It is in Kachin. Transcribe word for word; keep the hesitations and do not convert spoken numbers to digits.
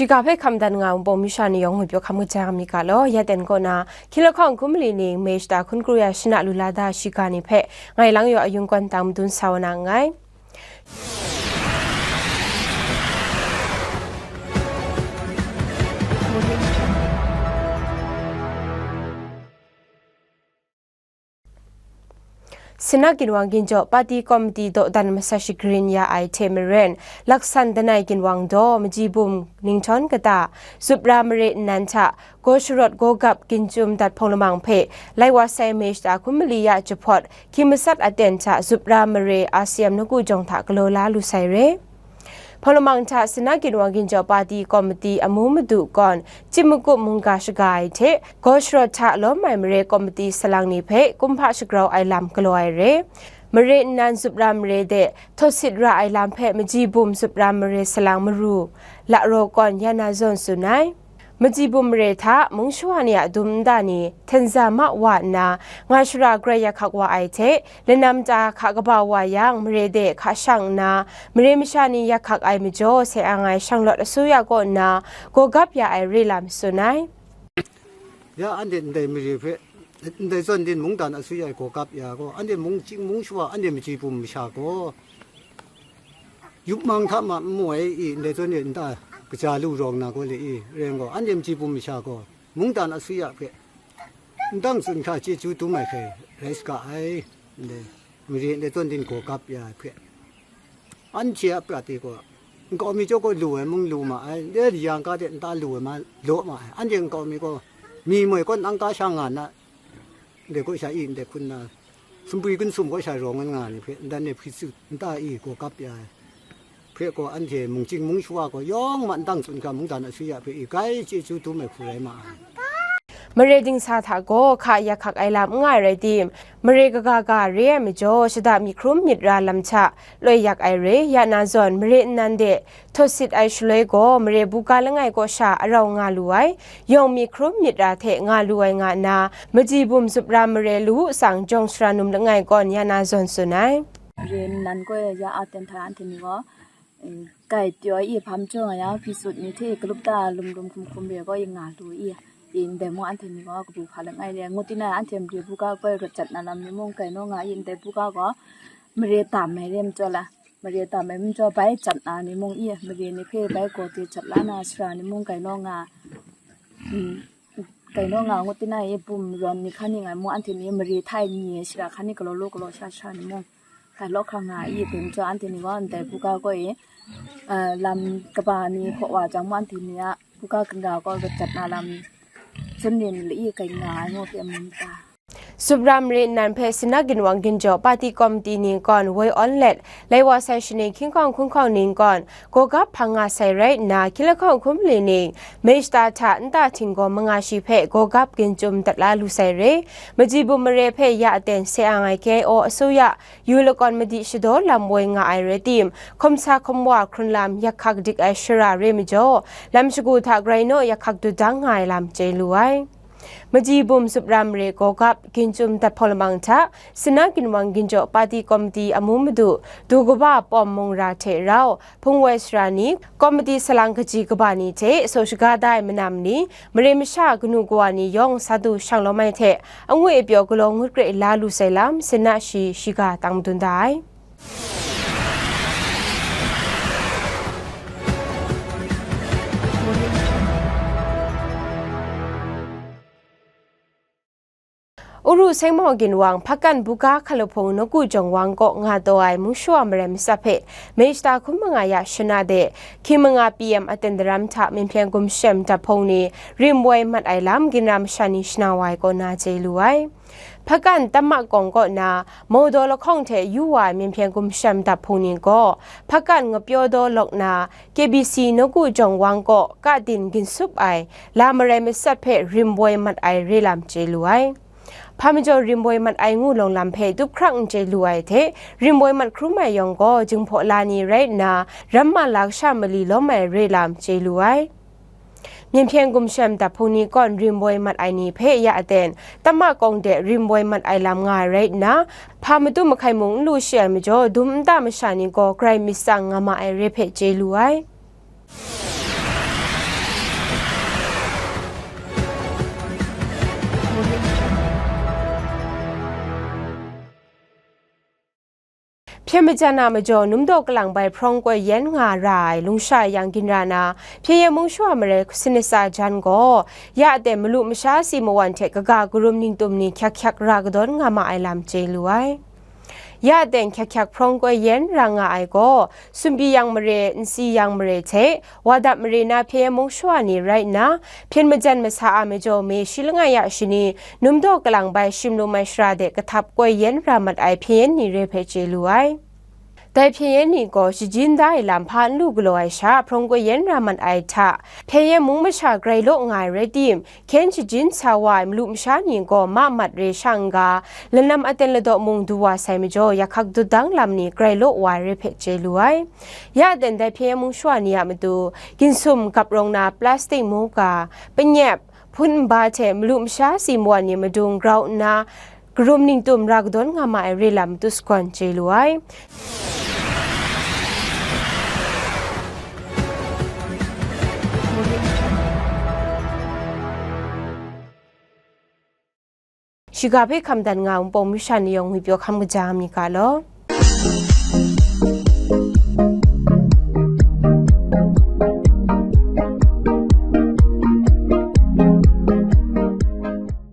Shiga hpe hkam dan nga ai Wunpawng masha ni yawng ngwipyaw hkam kaja mi ga law, ya ten kaw na, hkying lahkawng hkun mali ning, May shata hkun kru ya shana lu la da shiga ni hpe, ngai lang yaw ayung kawn tang madun sa wa na nngai. Sinna ginwang ginjaw Party Committee dawdan masat shagrin ya ai hte maren, laksan danai ginwang daw, Maji Bum ninghtawng kata, Zupra mare nnan hta, gaw sharawt gaw gap ginchyum dat hpawng lamang hpe, lai wa sai May shata hkun mali ya jahpawt, hkying masat aten hta Zupra mare R C M nawku jawng hta galaw la lu sai re. Hpawng lamang hta Sinna ginwang ginjaw Party Committee amu madu gawn, Chyit Makup mungga shaga ai hte, gaw sharawt hta lawm ai mare committee salang ni hpe kumhpa shagrau ai lam galaw ai re. Mare nnan Zupra mare de, htawt sit ra ai lam hpe Maji Bum Zupra mare salang maru, Lahraw kawn ya na zawn tsun ai. Maji Bum mare hta mung shawa ni a dum nta ni htenza ma wa nna, nga shara grai ya hkak wa ai hte, lanam ta hka kaba wa yang, mare de hka shang nna, mare masha ni ya hkak ai majaw, sai ang ai shanglawt asuya kaw nna, gaw gap ya ai re lam tsun ai. Ya anhte ndai mare hpe, ndai zawn din mungdan asuya ai gaw gap ya gaw, anhte mung chying mung shawa, anhte Maji Bum masha gaw, yup mang hta ma n mu ai i, ndai zawn din nta kaja lu rawng na gaw le i, rai yang gaw, anhte Maji Bum masha gaw, mungdan asuya hpe, ndang tsun hkra chyeju dum ai hkrai rai saga ai, ndai mare ndai zawn din gaw gap ya ai hpe, anhte a prat e gaw, nkau mi chyawm gaw lu ai mung lu ma ai, ndai yang ga de nta lu ai ma, law ma ai, anhte nkau mi gaw, mi moi kaw nang ga sha nga na, ndai gaw sha i, ndai hkun na, sumpwi gun sum gaw sha rawng nga nga ni hpe, ndan e hpri tsu nta i gaw gap ya ai. Hpe gaw anhte mung chying mung shawa gaw yawng ma ndang tsun hkra mungdan asuya hpe i grai chyeju dum ai hku rai ma ai. Mare dingsa hta gaw hka ya hkak ai lam n nga ai rai tim, mare kaga ga re ai majaw, shada myit hkrum myit ra lam hta loi yak ai re, ya na zawn mare nnan de htawt sit ai shaloi gaw, mare buga langai kaw sha arau nga lu ai, yawng myit hkrum myit ra hte nga lu ai nga nna, Maji Bum Zupra mare lawu tsang jawng shara num langai kawn ya na zawn tsun ai. Mare nnan gaw ya a ten hta anhte ni gaw, kai pyaw i hpam jaw nga yang, hpri sut ni hte i galup ta lum lum hkum hkum re gaw i nga lu i, i ndai mung anhte ni gaw kabu hpa langai re, ngut tinang anhte mare buga gaw rawt jat na lam ni mung kai naw nga i, ndai buga gaw mare tam ai re majaw la, mare tam ai majaw bai jat na ni mung i, mare ni hpe bai gaw de jat la na sara ni mung kai naw nga, mm, kai naw nga ngut tinang i bum rawn ni hkan ni ngai mung anhte ni mare hta e ni e shara hkan ni galaw law galaw sha sha ni mung, hkai law hkra nga i, dai majaw anhte ni gaw ndai buga gaw e, a, lam kaba ni hpaw wa jang mung anhte ni a buga ginra gaw rawt jat na lam, sun rin la i kai nga ai ngu hpe mu n ta? Zupra mare nnan hpe Sinna ginwang ginjaw Party Committee ni gawn woi awn let, lai wa sai shani hkying hkawng hkun hkawng ning gawn, gaw gap hpang nga sai rai nna, hkying lahkawng hkun mali ning, May shata hta nta htinggaw manga shi hpe gaw gap ginchyum dat la lu sai re. Maji Bum mare hpe ya aten sai ang ai K I O asuya, yu lakawn madi shadaw lam woi nga ai rai tim, hkawm sa hkawm wa hkrun lam yak hkak dik ai shara re majaw, lam shagu hta grai naw yak hkak dut dang nga ai lam chye lu ai. Maji Bum Zupra mare gaw gap ginchyum dat hpawng lamang hta, Sinna ginwang ginjaw Party Committee amu madu, du kaba pawm mung ra hte rau, hpung woi sara ni, committee salang kaji kaba ni hte, saw shaga da ai manam ni, mare masha kanu kawa ni yawng sa du shang lawm ai hte, angwi apyaw galaw ngut kre la lu sai lam, Sinna shi shiga tang madun da ai. Uru Sengmaw ginwang, Hpakan buga hkalahpung nawku jawng wang kaw nga taw ai mung shawa marai matsat hpe, May shata hkun manga ya shana de, hkying manga P M aten daram hta Myinhpyen Gumshem daphung ni rim woi mat ai lam, ginra masha ni shana wa ai kaw na chye lu ai. Hpakan Tamma Kawng kaw na, Maudaw lahkawng hte yu wa ai Myinhpyen Gumshem daphung ni gaw, Hpakan Ngapyaw Daw lawk na, K B C nawku jawng wang kaw katin ginsup ai, la marai matsat hpe rim woi mat ai re lam chye lu ai. Hpa majaw rim woi mat ai ngu lawng lam hpe dup hkrang n chye lu ai hte, rim woi mat hkrum ai yawng gaw, Jinghpaw la ni rai nna, ramma la kasha mali lawm ai re lam chye lu ai. Myinhpyen Gumshem daphung ni kawn rim woi mat ai ni hpe ya aten, Tamma Kawng de rim woi mat ai lam nga ai rai nna, hpa matu mahkai mung n lu shi ai majaw, dum nta masha ni gaw grai myit tsang nga ma ai re hpe chye lu ai. Hpyen majan a majaw numdaw kalang bai hprawng koi yen nga ra ai lungsha yang ginra na, Hpyen Yen mung shawa marai sanit tsa jan gaw, ya ten malu masha si mawan hte kaga karum ningtum ni hkyak hkyak ra kadawn nga ma ai lam chye lu ai. Ya ten hkyak hkyak hprawng koi yen ra nga ai gaw, sumpi yang mare, nsi yang mare hte, wadap mare na Hpyen Yen mung shawa ni rai nna, hpyen majan masa a majaw me shi langai ya shani, numdaw kalang bai shim lum ai shara de kahtap koi yen ra mat ai hpyen yen ni re hpe chye lu ai. Dai hpyen yen ni gaw shajin da ai lam hpa n lu galaw ai sha, hprawng koi yen ra mat ai hta, Hpyen Yen mung masha grai law nga ai rai tim, hkyen shajin sa wa ai malu masha ni gaw ma mat re sha n-ga, lanam aten ladaw mung du wa sai majaw, yakhak dut dang lam ni grai law wa ai re hpe chye lu ai. Ya ten dai Hpyen Yen mung shawa ni a matu, ginsum gap rawng na plastik muka, panyep, hpun nba hte malu masha si mawan ni madung grau nna, karum ningtum ra kadawn nga ma ai re lam matu sagawn chye lu ai. Shiga hpe hkam dan nga ai Wunpawng masha ni yawng ngwi pyaw hkam kaja mi ga law.